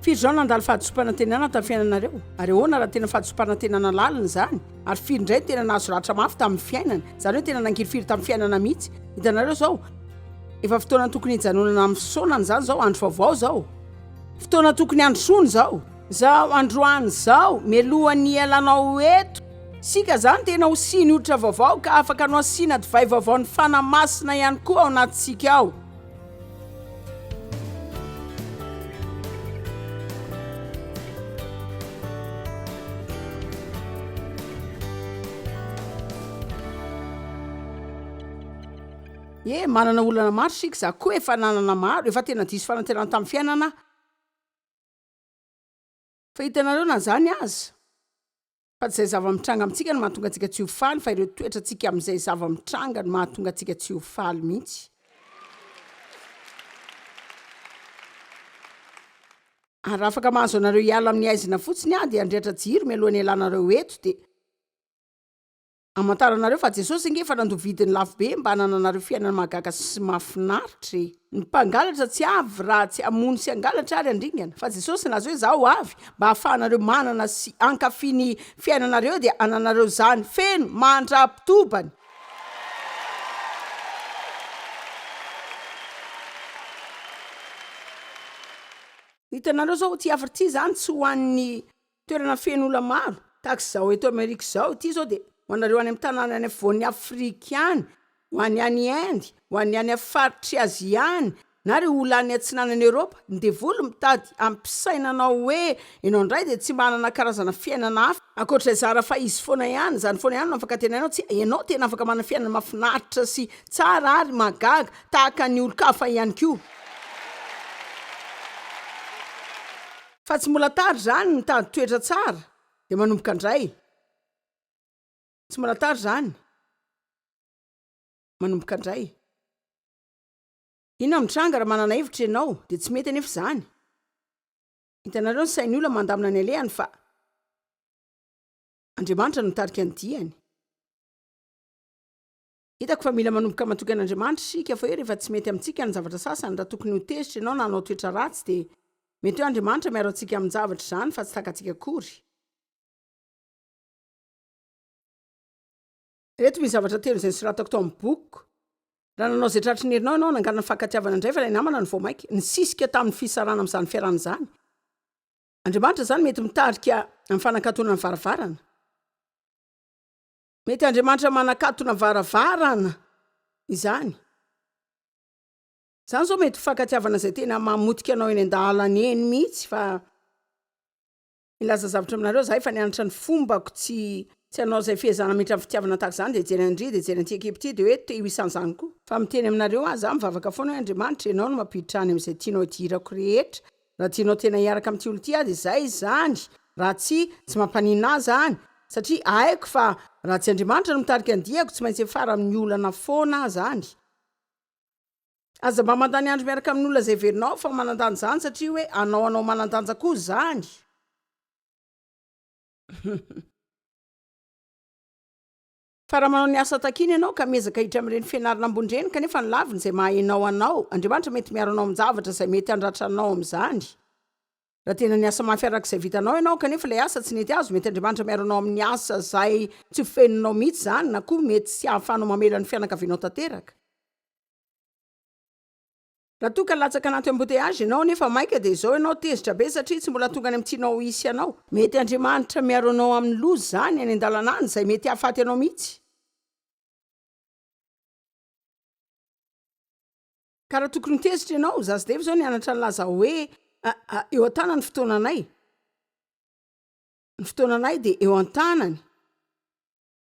Firy izao no nandalo fahadisoam-panantenana tamin'ny fiainanareo? Ary ahoana raha tena fahadisoam-panantenana lalina izany? Ary firy indray no tena nahazo ratra mafy tamin'ny fiainana, izany hoe tena nangirifiry tamin'ny fiainana mihitsy? Hitanareo izao? Efa fotoana tokony hijanonana amin'ny fisaonana izany izao, andro vaovao izao. Fotoana tokony handrosoana izao. Izao androany izao, mialohan'ny hialanao eto, isika izany tena ho siny hoditra vaovao ka afaka nohasiana divay vaovaon'ny Fanahy Masina ihany koa ao anatintsika ao. Ye, manana olana maro isika, za koa efa nanana maro, efa tena diso fanantenana tamin'ny fiainana aho. Fa hitanareo na izany aza, fa tsy izay zava-mitranga amintsika no mahatonga antsika tsy ho faly fa ireo toetrantsika amin'izay zava-mitranga no mahatonga antsika tsy ho faly mihitsy. Ary raha afaka mahazo anareo hiala amin'ny haizina fotsiny aho dia handrehitra jiro mialohan'ny hialanareo eto dia Hamantaranareo fa Jesosy ange efa nandoa vidiny lafo be mba hanananareo fiainana mahagaga sy mahafinaritra e! Ny mpangalatra tsy avy raha tsy hamono sy hangalatra ary handringana, fa Jesosy nilaza hoe Izaho avy mba hahafahanareo manana sy hankafy ny fiainanareo dia hananareo izany feno mandra-pitobany. Hitanareo izao ity hafatra ity izany tsy ho an'ny Toerana feno olona maro, tahaka izao eto Amerika izao, ity izao dia ho anareo any amin'ny tanàna any afovoan'i Afrika any, ho an'ny any Inde, ho an'ny any faritr'i Azia any, na ireo olona any atsinanan'i Eoropa. Ny devoly mitady hampisaina anao hoe ianao indray dia tsy manana karazana fiainana hafa ankoatra izay zara fa izy foana ihany, izany foana ihany no afaka antenainao. Tsia, ianao tena afaka manana fiainana mahafinaritra sy tsara ary mahagaga tahaka ny olon-kafa ihany koa. Fa tsy mbola tara izany mitady toetra tsara dia manomboka indray. Tsy mbola tara izany manomboka indray. Inona no mitranga raha manana hevitra ianao dia tsy mety anefa izany? Hitanareo ny sain'ny olona mandamina ny alehany fa Andriamanitra no mitarika ny diany. Hitako fa mila manomboka matoky an'Andriamanitra isika fa hoe rehefa tsy mety amintsika ny zavatra sasany, raha tokony ho tezitra ianao na hanao toetra ratsy dia mety hoe Andriamanitra miaro antsika amin-javatra izany fa tsy takatsika akory. Ireto misy zavatra telo izay nosoratako tao amin'ny bokiko. Raha nanao izay tratry ny herinao ianao hanangana ny fankatiavana indray fa ilay namana no vao mainka nisisika tamin'ny fisarahana amin'izany fiarahana izany. Andriamanitra izany mety mitarika amin'ny fanakatonana ny varavarana. Mety Andriamanitra manakatona varavarana izany. Izany izao mety ho fankatiavana izay tena mamotika anao eny an-dalana eny mihitsy fa milaza zavatra aminareo za efa nianatra ny fombako tsy tsy hanao izay fihezahana miditra amin'ny fitiavana tahaka izany dia hijery an-dry dia hijery an'ity ekipa ity dia hoe te ho isan'izany koa. Fa miteny aminareo aho za mivavaka foana hoe Andriamanitra ianao no mampiditra any amin'izay tianao hidirako rehetra Raha tianao tena hiaraka amin'ity olona ity aho dia izay izany, raha tsia, tsy mampaninona ahy izany, satria haiko fa raha tsy Andriamanitra no mitarika ny diako, tsy maintsy hiafara amin'ny olana foana aho izany. Aza mba mandany andro miaraka amin'olona izay heverinao fa manan-danja izany satria hoe anao anao manan-danja koa izany. Fa raha manao ny asa takiana ianao ka miezaka hiditra amin'ireny fianarana ambony ireny kanefa ny laviny izay maha enao anao, Andriamanitra mety miaro anao amin-javatra izay mety handratra anao amin'izany. Raha tena niasa mafy araka izay vitanao ianao kanefa ilay asa tsy nety azo, mety Andriamanitra miaro anao amin'ny asa izay tsy ho fenonao mihitsy izany na koa mety tsy hahafahanao mamela ny fianakavianao tanteraka. Raha toa ka latsaka anaty embouteillage ianao nefa maika dia izao ianao tezitra be satria tsy mbola tonga any amin'ny tianao hisy anao. Mety Andriamanitra miaro anao amin'ny loza izany any an-dalana any izay mety hahafaty anao mihitsy. Ka raha tokony ho tezitra ianao, za sy Dave izao nianatra nilaza hoe eo an-tanany ny fotoananay. Ny fotoananay dia eo an-tanany.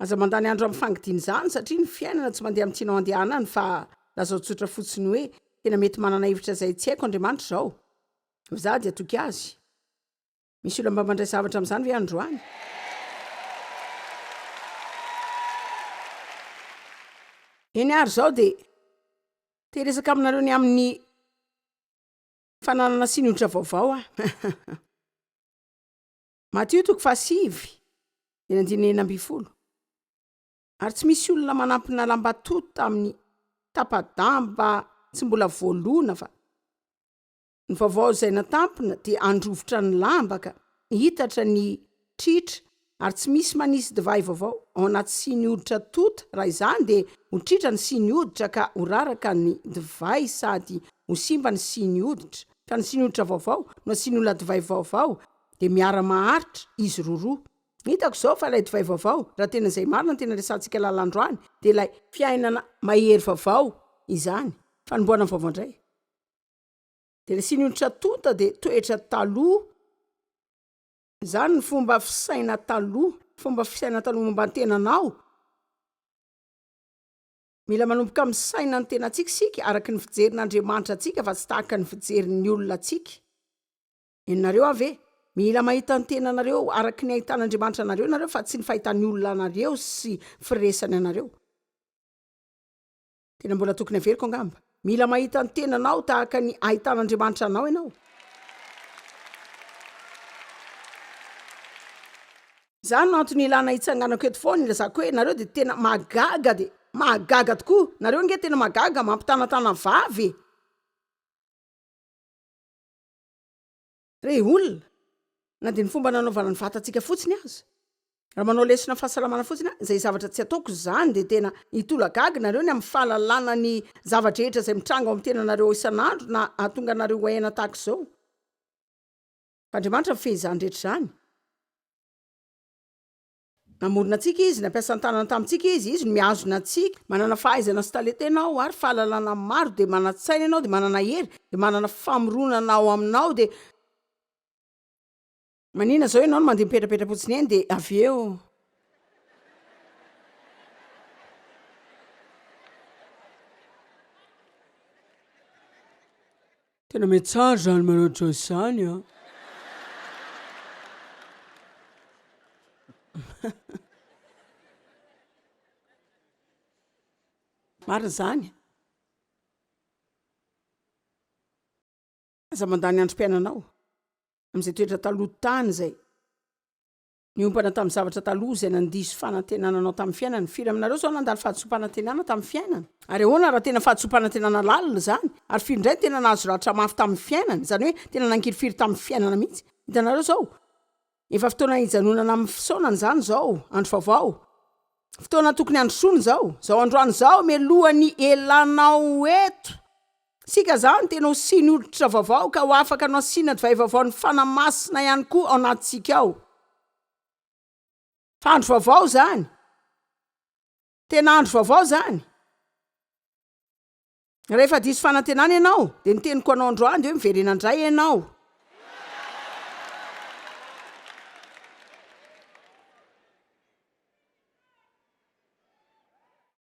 Aza mandany andro amin'ny fangidiana izany satria ny fiainana tsy mandeha amin'ny tianao andehanany fa lazao tsotra fotsiny hoe tena mety manana hevitra izay tsy haiko Andriamanitra izao fa izaho dia hatoky Azy. Misy olona mba mandray zavatra amin'izany ve androany? Eny ary izao dia te hiresaka aminareo ny amin'ny fananana siny hoditra vaovao aho. Matio toko fahasivy, ny andininy 16. Ary tsy misy olona manampina lamba tota amin'ny tapa-damba tsy mbola voalona fa. Ny vaovao izay natampina dia handrovitra ny lamba ka hitatra ny tritra ary tsy misy manisy divay vaovao ao anaty siny hoditra tota, raha izany dia ho tritra ny siny hoditra ka ho raraka ny divay sady ho simba ny siny hoditra, fa ny siny hoditra vaovao no asian'ny olona divay vaovao dia miara-maharitra izy roroa. Hitako izao fa ilay divay vaovao, raha tena izay marina no tena resahantsika lalina androany, dia ilay fiainana mahery vaovao izany, fanombohana vaovao indray. Dia ilay siny hoditra tonta dia toetra taloha. Izany ny fomba fisaina taloha, fomba fisaina taloha momba ny tenanao. Mila manomboka misaina ny tenantsika isika araka ny fijerin'Andriamanitra antsika fa tsy tahaka ny fijerin'ny olona antsika. Henonareo aho ve? Mila mahita ny tenanareo araka ny ahitan'Andriamanitra anareo ianareo fa tsy ny fahitan'ny olona anareo sy firesany anareo. Tena mbola tokony averiko angamba. Mila mahita ny tenanao tahaka ny ahitan'Andriamanitra anao ianao. Izany no antony ilana hitsanganako eto foana, ilazako hoe nareo dia tena mahagaga dia mahagaga tokoa. Nareo ange tena mahagaga, mampitanatana vava e! Rey olona, na dia ny fomba nanaovana ny vatantsika fotsiny aza, raha manao lesona fahasalamana fotsiny aho, izay zavatra tsy ataoko izany dia tena hitolagaga nareo ny amin'ny fahalalana ny zava-drehetra izay mitranga ao amin'ny tenanareo isan'andro na hahatonga anareo ho aina tahaka izao. Fa Andriamanitra mifehy izany rehetra izany. Namorona antsika Izy, nampiasa ny tanany tamintsika Izy, Izy no mihazona antsika. Manana fahaizana sy talenta ianao ary fahalalana maro, dia manan-tsaina ianao, dia manana hery, dia manana famoronana ao aminao, dia manina izao ianao no mandeha mipetrapetra-potsiny eny, dia avy eo. Tena mety tsara izany manao Joyce izany an! Marina izany. Aza mandany androm-piainanao amin'izay toetra taloha tany izay. Niompana tamin'ny zavatra taloha izay nandiso fanantenana anao tamin'ny fiainana. Firy aminareo izao nandalo fahadisoam-panantenana tamin'ny fiainana? Ary ahoana raha tena fahadisoam-panantenana lalina izany? Ary firy indray no tena nahazo ratra mafy tamin'ny fiainana, izany hoe tena nangirifiry tamin'ny fiainana mihitsy? Hitanareo izao? Efa fotoana hijanonana amin'ny fisaonana izany izao, andro vaovao. Fotoana tokony handrosoana izao. Izao androany izao, mialohan'ny elanao eto. Isika izany tena ho siny hoditra vaovao ka ho afaka no asiana divay vaovaon'ny Fanahy Masina ihany koa ao anatintsika ao. Fa andro vaovao izany. Tena andro vaovao izany. Rehefa diso fanantenana ianao, dia ny teniko anao androany dia hoe miverena indray ianao.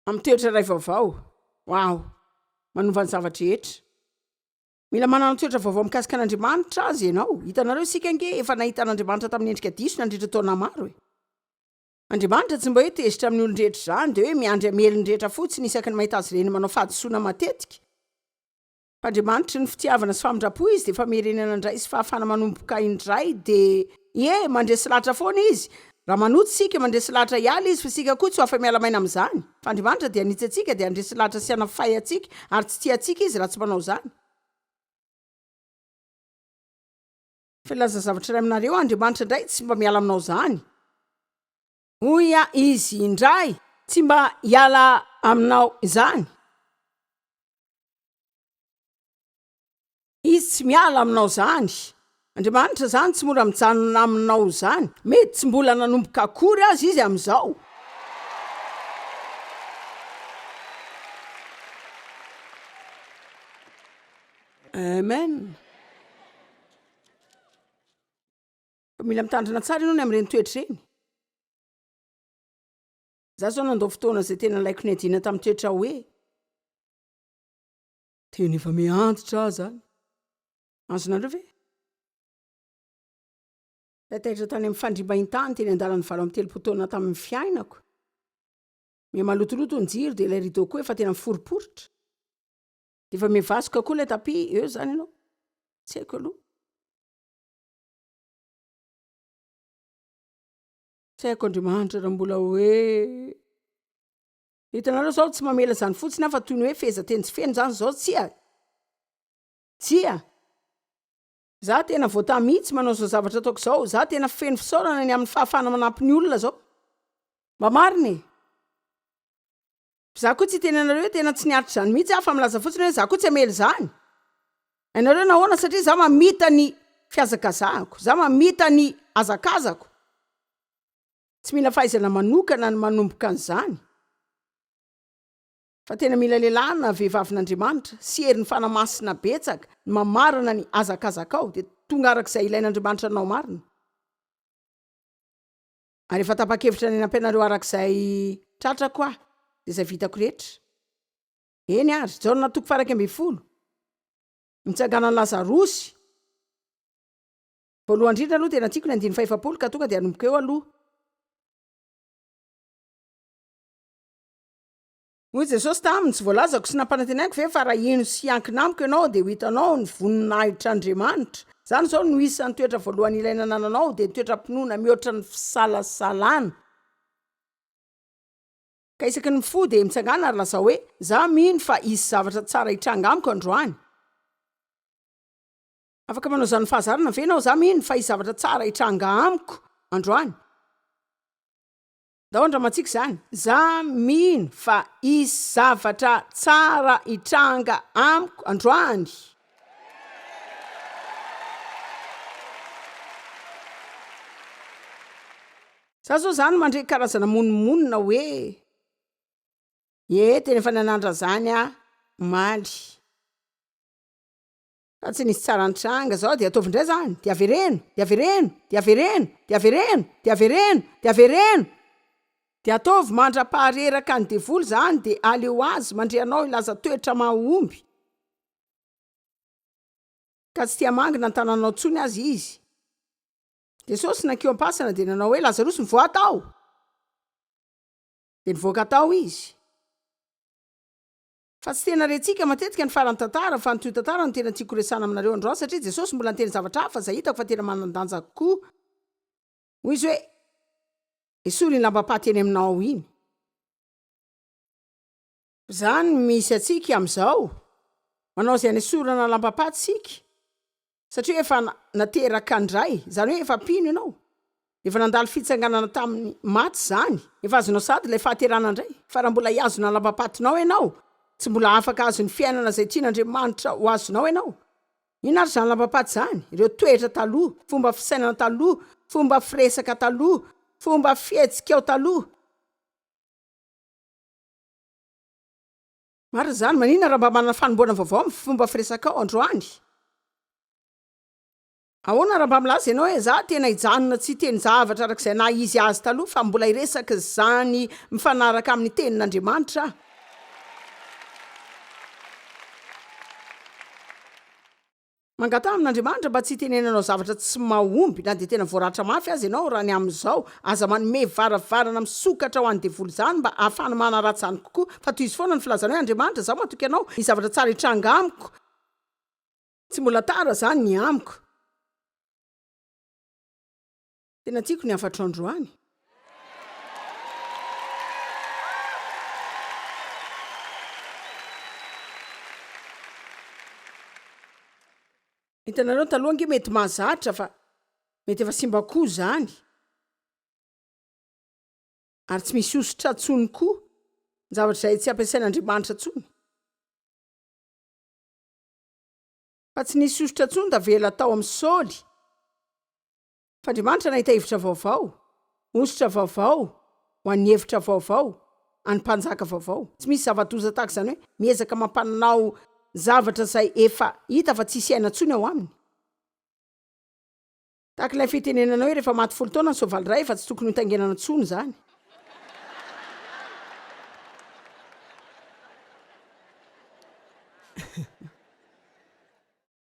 Amin'ny toetra iray vaovao. Wow! Manova ny zava-drehetra. Mila manana toetra vaovao mikasika an'Andriamanitra aza ianao. Hitanareo, isika ange efa nahita an'Andriamanitra tamin'ny endrika diso nandritra taona maro e. Andriamanitra tsy mba hoe tezitra amin'ny olon-drehetra izany, dia hoe miandry hamely ny rehetra fotsiny isaky ny mahita azy ireny manao fahadisoana matetika. Fa Andriamanitry ny fitiavana sy famindram-po Izy, dia famerenana indray sy fahafahana manomboka indray, dia, ie, mandresy lahatra foana Izy. Raha manota isika, mandresy lahatra hiala Izy, fa isika koa tsy ho afa-miala maina amin'izany. Fa Andriamanitra dia hanitsy antsika, dia handresy lahatra sy hanafay antsika, ary tsy tia antsika Izy raha tsy manao izany. Fa hilaza zavatra iray aminareo aho, Andriamanitra indray tsy mba miala aminao izany. Hoy aho, Izy indray tsy mba hiala aminao izany. Izy tsy miala aminao zany. Andriamanitra zany tsy mora mijanona aminao zany. Mety tsy mbola nanomboka akory aza izy amin'izao. Amen. Fa mila mitandrina tsara ianao ny amin'ireny toetra ireny. Za zao nandao fotoana izay tena nalaiko niadiana tamin'ny toetra hoe. Tena efa miha-antitra aho zany. Azonareo ve? Taitaitra tany amin'ny fandriam-bahintany teny an-dalan'ny 38 taona tamin'ny fiainako. Miha-malotoloto ny jiro dia ilay rideau koa efa tena miforiporitra. Dia efa miha-vasoka koa ilay tapis, eo izany ianao. Tsy haiko aloha. Tsy haiko Andriamanitra raha mbola hoe. Hitanareo izao, tsy mamela izany fotsiny aho fa toy ny hoe fehezanteny tsy feno izany izao, tsia! Tsia! Za tena voatahy mihitsy manao izao zavatra ataoko izao, za tena feno fisaorana ny amin'ny fahafahana manampy ny olona izao. Mba marina e! Za koa tsy hiteny anareo hoe tena tsy niaritra izany mihitsy aho fa milaza fotsiny hoe za koa tsy hamela izany. Hainareo nahoana? Satria za mamita ny fihazakazahako, za mamita ny hazakazako. Tsy mila fahaizana manokana ny manomboka an'izany. Fa tena mila lehilahy na vehivavin'Andriamanitra sy herin'ny Fanahy Masina betsaka ny mamarana ny hazakazakao dia tonga araka izay ilain'Andriamanitra anao marina. Ary efa tapa-kevitra ny hanampy anareo araka izay tratrako aho dia izay vitako rehetra. Eny ary, Jaona toko faha 11. Nitsanganan'i Lazarosy. Voalohany indrindra aloha tena tiako ny andininy faha-40 ka tonga dia hanomboka eo aloha. Hoy Jesosy taminy, Tsy voalazako sy nampanantenaiko ve fa raha hino sy hiankina amiko ianao dia ho hitanao ny voninahitr'Andriamanitra? Izany izao no isan'ny toetra voalohany ilaina anananao, dia ny toetram-pinoana mihoatra ny fisalasalana. Ka isaky ny mifoha dia mitsangàna ary lazao hoe, Izaho mino fa hisy zavatra tsara hitranga amiko androany. Afaka manao izany fahazarana ve ianao? Izaho mino fa hisy zavatra tsara hitranga amiko androany. Ndao andramantsika izany. Za mino fa hisy zavatra tsara hitranga amiko androany. Za zao zany mandre karazana monomonona hoe, Ie, tena efa nanandra zany aho omaly. Fa tsy nisy tsara nitranga zao dia ataovy indray zany dia avereno dia avereno dia avereno dia avereno dia avereno dia avereno dia ataovy mandra-pahareraka ny devoly zany dia aleo azy mandre anao hilaza toetra mahomby ka tsy tia mangina ny tananao tsony aza izy. Jesosy nankeo am-pasana dia nanao hoe Lazarosy mivoaha tao! Dia nivoaka tao izy. Fa tsy tena rentsika matetika ny faran'ny tantara fa ny tohitantara no tena tiako horesahana aminareo androany satria Jesosy mbola niteny zavatra hafa izay hitako fa tena manan-danja kokoa. Hoy izy hoe, Esory iny lambam-paty eny aminao iny. Izany no misy antsika amin'izao. Manao izay hanesorana lambam-paty isika. Satria efa nateraka indray, izany hoe efa mpino ianao, efa nandalo fitsanganana tamin'ny maty izany, efa azonao sahady ilay fahaterahana indray, fa raha mbola hihazona ny lambam-patinao ianao, tsy mbola afaka hahazo ny fiainana izay tian'Andriamanitra ho azonao ianao. Inona ary izany lambam-paty izany? Ireo toetra taloha, fomba fisainana taloha, fomba firesaka taloha, fomba fihetsikao taloha. Marina izany, maninona raha mba manana fanombohana vaovao amin'ny fomba firesakao androany? Ahoana raha mba milaza ianao hoe, Izaho tena hijanona tsy hiteny zavatra araka izay naha izy azy taloha, fa mbola hiresaka izany mifanaraka amin'ny Tenin'Andriamanitra aho? Mangataha amin'Andriamanitra mba tsy hitenenanao zavatra tsy mahomby na dia tena voaratra mafy aza ianao raha ny amin'izao. Aza manome varavarana misokatra ho an'ny devoly izany mba hahafahany manaratsy izany kokoa, fa tohizo foana ny filazana hoe, Andriamanitra, izaho matoky Anao, hisy zavatra tsara hitranga amiko. Tsy mbola tara izany ny amiko. Tena tiako ny hafatro androany. Hitanareo taloha ange mety mahazatra fa mety efa simba koa zany. Ary tsy misy hosotra tsony koa ny zavatra izay tsy ampiasain'Andriamanitra tsony. Fa tsy nisy hosotra tsony tavela tao amin'i Saoly. Fa Andriamanitra nahita hevitra vaovao, hosotra vaovao ho an'ny hevitra vaovao, an'ny mpanjaka vaovao. Tsy misy zava-doza tahaka izany hoe miezaka mampanao zavatra izay efa hita fa tsisy aina intsony ao aminy. Tahaka ilay fitenenana hoe rehefa maty 10 taona ny soavaly iray efa tsy tokony hotaingenana intsony izany.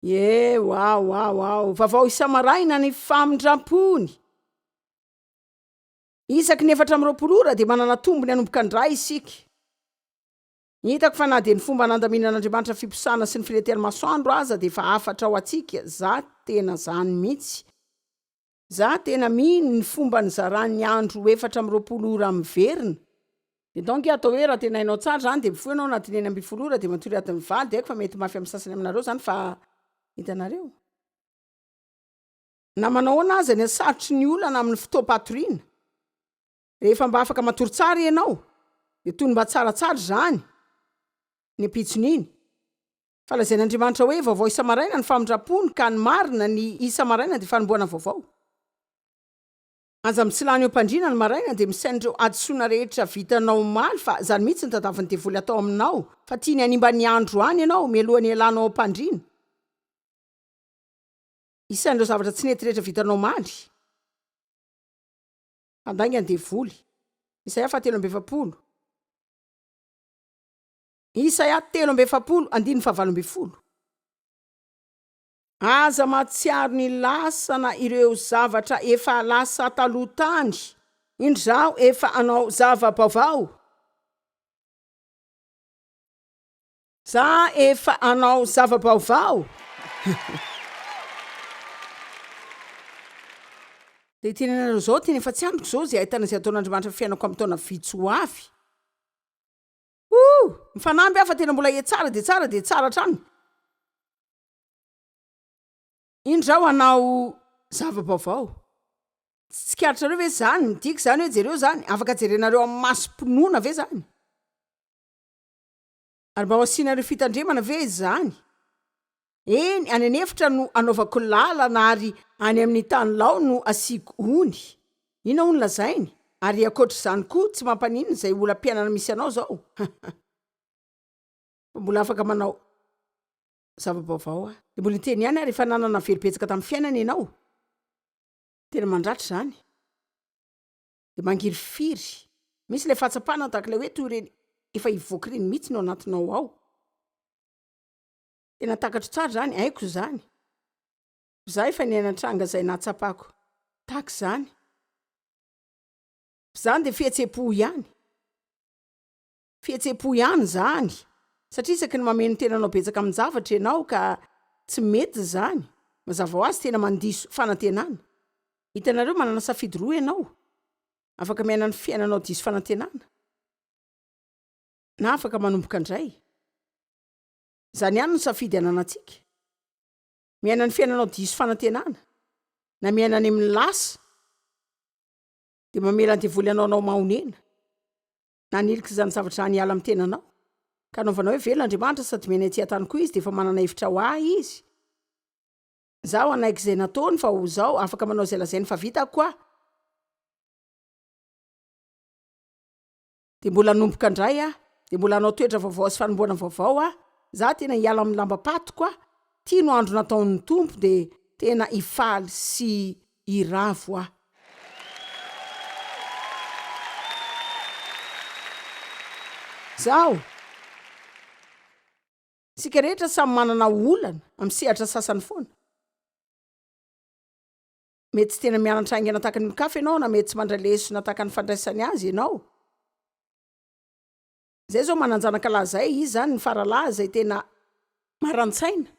Ie, wow, wow, wow. Vaovao isa-maraina ny famindram-pony. Isaky ny 24 ora dia manana tombony hanomboka indray isika. Hitako fa na dia ny fomba nandaminan'Andriamanitra fiposahana sy ny filentehan'ny masoandro aza dia efa hafatra ho antsika. Za tena zany mihitsy. Za tena mino ny fomba nizarany ny andro ho 24 ora miverina. Dia donc atao hoe raha tena hainao tsara zany dia mifoha ianao anatin'ny 16 ora dia matory adin'ny 8 dia haiko fa mety mafy amin'ny sasany aminareo zany fa hitanareo. Na manao ahoana aza ny hasarotry ny olana amin'ny fotoam-patoriana, rehefa mba afaka matory tsara ianao, dia toy ny mba tsaratsara izany ny ampitson'iny. Fa lazain'Andriamanitra hoe vaovao isa-maraina ny famindram-pony ka ny marina ny isa-maraina dia fanombohana vaovao. Aza mitsilany eo am-pandriana ny maraina dia misaina ireo hadisoana rehetra vitanao omaly fa izany mihitsy no tadavin'ny devoly atao aminao fa tiany hanimba ny andro any ianao mialohan'ny hialanao ao am-pandriana. Isan'ireo zavatra tsy nety rehetra vitanao omaly. Mpandainga ny devoly. Isaia faha 43. Isaia 43 andininy faha 18. Aza mahatsiaro ny lasa na ireo zavatra efa lasa taloha tany. Indro izaho efa hanao zava-baovao. Za efa hanao zava-baovao. Dia hiteny anareo izao, tena efa tsy andriko izao izay hahitana izay hataon'Andriamanitra amin'ny fiainako amin'ny taona vitsy ho avy. Ouh! Mifanamby aho fa tena mbola tsara dia tsara dia tsara hatrany. Indro zaho hanao zava-baovao. Tsy tsikaritrareo ve izany? Midika izany hoe jereo izany, afaka jerenareo amin'ny masom-pinoana ve izany? Ary mba ho asianareo fitandremana ve izany? Eny, any an'efitra no anaovako lalana ary any amin'ny tany lao no asiako ony. Inona hono lazainy? Ary ankoatra izany koa, tsy mampaninona izay olam-piainana misy anao izao. Fa mbola afaka manao zava-baovao aho. Dia mbola hiteny ihany aho rehefa nanana very betsaka tamin'ny fiainana ianao. Tena mandratra izany. Dia mangirifiry. Misy ilay fahatsapana tahaka ilay hoe toy ireny efa hivoaka ireny mihitsy ny ao anatinao ao. Tena takatro tsara izany, haiko izany. Izaho efa niaina tranga izay nahatsapako tahaka izany. Izany dia fihetseham-po ihany. Fihetseham-po ihany izany. Satria isaky ny mameno ny tenanao betsaka amin-javatra ianao ka tsy mety izany, mazava ho azy tena mandiso fanantenana. Hitanareo, manana safidy roa ianao. Afaka miaina ny fiainanao diso fanantenana, na afaka manomboka indray. Izany ihany no safidy ananantsika. Miaina ny fiainanao diso fanantenana, na miaina any amin'ny lasa, dia mamela ny devoly hanao anao mahonena, na hanilika izany zavatra izany hiala amin'ny tenanao, ka hanaovanao hoe velona Andriamanitra sady miaina ety an-tany koa Izy dia efa manana hevitra ho ahy Izy. Izaho hanaiky izay nataony fa ho izao, afaka manao izay lazainy fa vitako aho. Dia mbola hanomboka indray aho. Dia mbola hanao toetra vaovao sy fanombohana vaovao aho. Izaho tena hiala amin'ny lambam-patiko aho. Ity no andro nataon'ny Tompo dia tena hifaly sy hiravo aho. Izaho. Isika rehetra samy manana olana amin'ny sehatra sasany foana. Mety tsy tena mianatra haingana tahaka ny olon-kafa ianao na mety tsy mandray lesona tahaka ny fandraisany azy ianao. Izay izao manan-janaka lahy izay, izy izany ny faralahy izay tena maran-tsaina.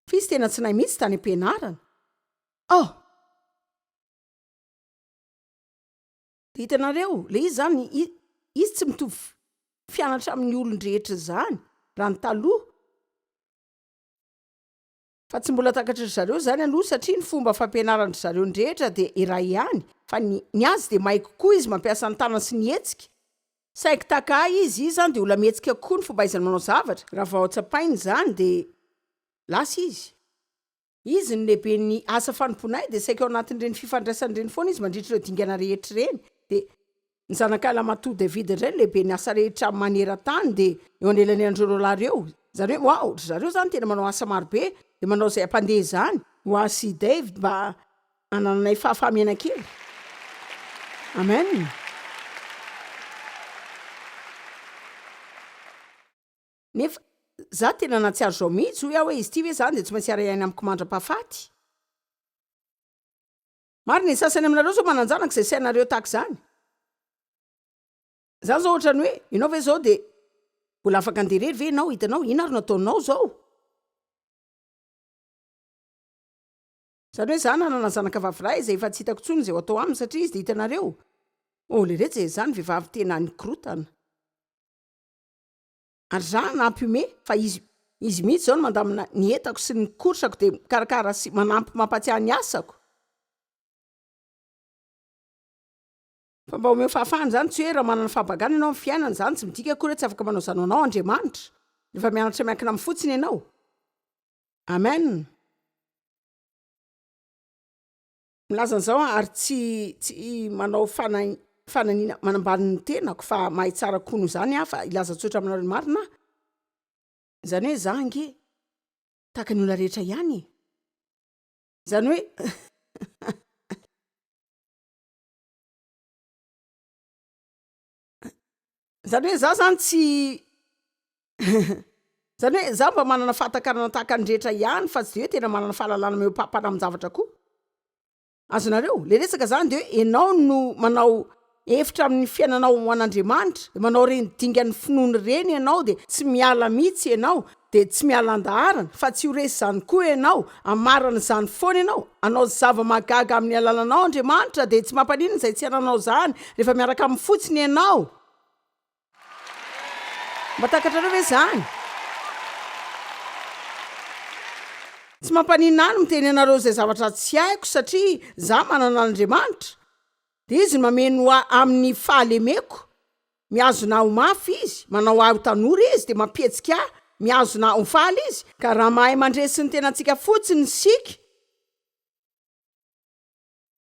Fa izy tena tsy nahay mihitsy tany am-pianarana. Oh! Dia hitanareo, ilay izy izany, izy tsy mitovy fianatra amin'ny olon-drehetra izany, raha ny taloha. Fa tsy mbola takatry ry zareo izany aloha satria ny fomba fampianaran-dry zareo ny rehetra dia iray ihany, fa ny ny azy dia mahay kokoa izy mampiasa ny tanany sy ny hetsika. Saiky taka ahy izy, izy izany dia olona mihetsika kokoa ny fomba ahaizany manao zavatra, raha vao tsapainy izany dia lasa izy. Izy no lehiben'ny asa fanompoanay dia saika ao anatin'ireny fifandraisana ireny foana izy mandritra ireo dingana rehetra ireny. Dia ny zanak'ahy lahimatoa David indray no lehiben'ny asa rehetra maneran-tany dia eo anelanelan'ireo roalahy ireo. Izany hoe wow, ry zareo izany tena manao asa marobe dia manao izay hampandeha izany ho ahy sy Dave mba hanananay fahafaha-miaina kely. Amen. Nefa za tena nahatsiaro zao mihitsy hoy aho hoe izy ity ve zany de tsy maintsy hiara-hiaina amiko mandra-pahafaty? Marina e, sasany aminareo zao manan-janaka izay sainareo tahaka izany. Zany zao ohatrany hoe ianao ve zao de mbola afaka andeha irery ve ianao? Hitanao, inona ary no ataonao zao? Zany hoe za nanana zanaka vavy iray izay efa tsy hitako intsony izay ho atao aminy satria izy de hitanareo, oh leretsy e, zany vehivavy tena nikorotana. Ary za nampihomehy fa izy izy mihitsy zao no mandamina ny entako sy ny course-ko dia mikarakara sy manampy mampatsiahy ny asako. Fa mba omeo fahafahana izany, tsy hoe raha manana fahabangana ianao amin'ny fiainana, izany tsy midika akory hoe tsy afaka manao izany ho anao Andriamanitra. Rehefa mianatra miankina aminy fotsiny ianao. Amen. Milaza an'izao aho ary tsy tsy manao fana- fananiana manambany ny tenako fa mahay tsara koa noho izany aho fa hilaza tsotra aminareo ny marina aho. Izany hoe za ange tahaka ny olona rehetra ihany e. Izany hoe Izany hoe za zany tsy Izany hoe za mba manana fahatakarana tahaka ny rehetra ihany fa tsy dia hoe tena manana fahalalana mihoa-pampana amin-javatra koa. Azonareo? Le resaka zany dia hoe enao no manao efitra amin'ny fiainanao ho an'Andriamanitra, dia manao ireny dingan'ny finoana ireny ianao dia tsy miala mihitsy ianao, dia tsy miala an-daharana fa tsy ho resy izany koa ianao, hamarana izany foana ianao, hanao zava-mahagaga amin'ny alalanao Andriamanitra dia tsy mampaninona izay tsy ananao izany rehefa miaraka aminy fotsiny ianao. Mba takatrareo ve izany? Tsy mampaninona ahy ny miteny anareo izay zavatra tsy haiko satria za manana an'Andriamanitra dia izy no mameno ahy amin'ny fahalemeko. Mihazona ahy ho mafy izy, manao ahy ho tanora izy, dia mampihetsika ahy, mihazona ahy ho faly izy. Ka raha mahay mandresy ny tenantsika fotsiny isika.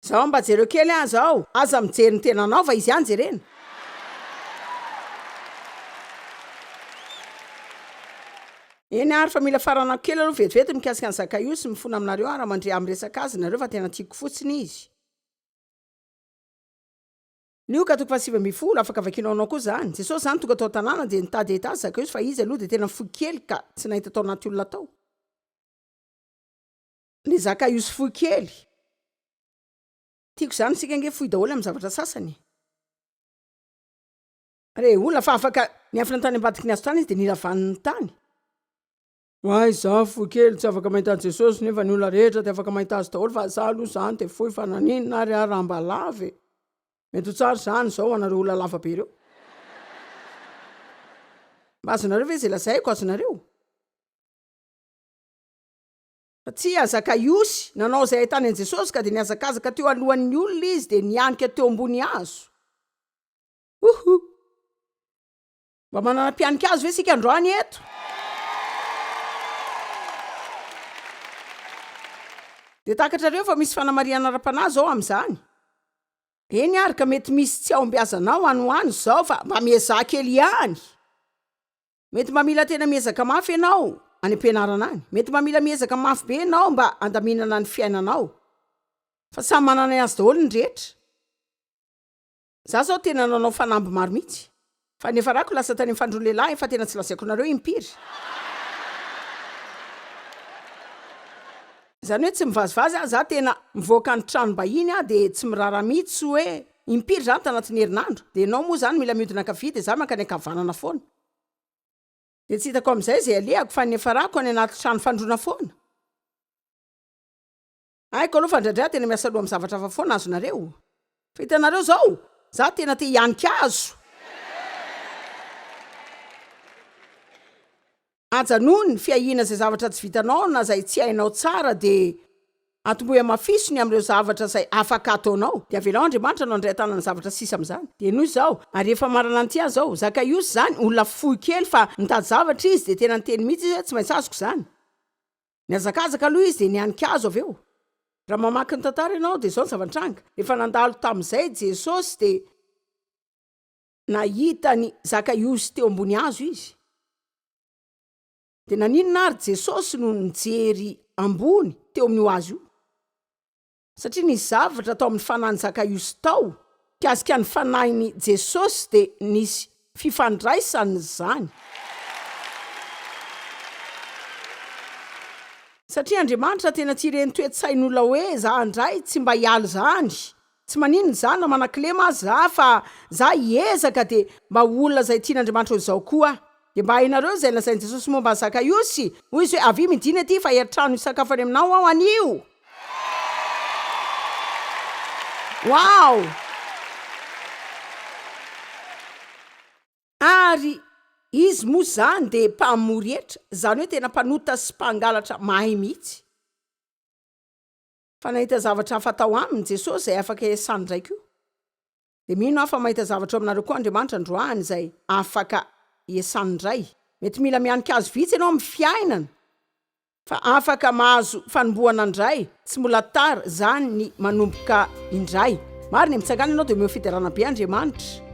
Zao mba jereo kely aho zao, aza mijery ny tenanao fa izy ihany jerena. Eny ary fa mila faranako kely aloha vetivety mikasika an'i Zakaiosy, mifona aminareo aho raha mandre ahy miresaka azy nareo fa tena tiako fotsiny izy. Lioka toko faha-19, afaka vakianao anao koa izany. Jesosy izany tonga tao an-tanàna dia nitady hahita azy Zakaiosy fa izy aloha dia tena fohy kely ka tsy nahita tao anaty olona tao. Ilay Zakaiosy fohy kely. Tiako izany, isika ange fohy daholo amin'ny zavatra sasany e. Re olona fa afaka niafina tany ambadiky ny hazo tany izy dia niravaniny tany. Oay za fohy kely tsy afaka mahita an'i Jesosy nefa ny olona rehetra dia afaka mahita azy daholo fa za aloha zany dia fohy fa naninona ary aho raha mba lava e! Mety ho tsara izany izao ho anareo olona lava be ireo. Mba azonareo ve izay lazaiko? Azonareo? Fa tsia, Zakaiosy nanao izay ahitany an'i Jesosy ka dia nihazakazaka teo alohan'ny olona izy dia nihanika teo ambony hazo. Uhu! Mba manana mpihanika azy ve isika androany eto? Dia takatrareo fa misy fanamarihana ara-panahy izao amin'izany. Eny ary ka mety misy tsy ahombiazanao any ho any izao fa mba miezaha kely ihany. Mety mba mila tena miezaka mafy ianao any am-pianarana any. Mety mba mila miezaka mafy be ianao mba handaminana ny fiainanao. Fa samy manana ny azy daholo ny rehetra. Za zao tena nanao fanamby maro mihitsy. Fa niafarako lasa tany am fandroan'ny lehilahy efa tena tsy lazaiko anareo impiry. Zany hoe tsy mivazivazy aho, za tena mivoaka ny tranom-bahiny aho de tsy miraharaha mihitsy hoe impiry zany tanatin'ny herinandro. De enao moa zany mila mihodina ankavia de za mankany ankavanana foana. De tsy hitako amizay zay alehako fa niafarako any anaty trano fandroana foana. Haiko aloha fa indraindray aho tena miasa loha amin'ny zavatra hafa foana azonareo. Fa hitanareo izao, za tena te hianika hazo. Ajanony ny fiahiana izay zavatra tsy vitanao na izay tsy hainao tsara dia atombohy hamafiso ny amin'ireo zavatra izay afaka ataonao. Dia avelao Andriamanitra no handray an-tanana ny zavatra sisa amin'izany. Dia henoy izao, ary efa marana an'ity aho izao, Zakaiosy izany olona fohy kely fa nitady zavatra izy dia tena niteny mihitsy izy hoe tsy maintsy azoko izany. Nihazakazaka aloha izy dia nihanika hazo avy eo. Raha mamaky ny tantara ianao dia izao ny zava-nitranga, rehefa nandalo tamin'izay Jesosy dia nahita an'i Zakaiosy teo ambony hazo izy. Dia naninona ary Jesosy no nijery ambony teo amin'io hazo io? Satria nisy zavatra tao amin'ny fanahin'i Zakaiosy tao, mikasika ny fanahin'i Jesosy dia nisy fifandraisany izany. Satria Andriamanitra tena tsy ireny toe-tsain'olona hoe za indray tsy mba hiala izany, tsy maninona izany na manan-kilema aza za fa za hiezaka dia mba ho olona izay tian'Andriamanitra ho izao koa aho. Dia mba hainareo izay lazain'i Jesosy momba an'i Zakaiosy? Hoy Izy hoe, Avia midina ety fa hiantrano hisakafo any aminao Aho anio. Wow! Ary Izy moa izany dia mpamory hetra, izany hoe tena mpanota sy mpangalatra mahay mihitsy. Fa nahita zavatra hafa tao aminy Jesosy izay afaka iasany indray koa. Dia mino aho fa mahita zavatra eo aminareo koa Andriamanitra androany izay afaka iasany indray. Mety mila mihanika hazo vitsy ianao amin'ny fiainana fa afaka mahazo fanombohana indray, tsy mbola tara izany ny manomboka indray. Marina e, mitsangàna ianao dia omeo fiderana be Andriamanitra.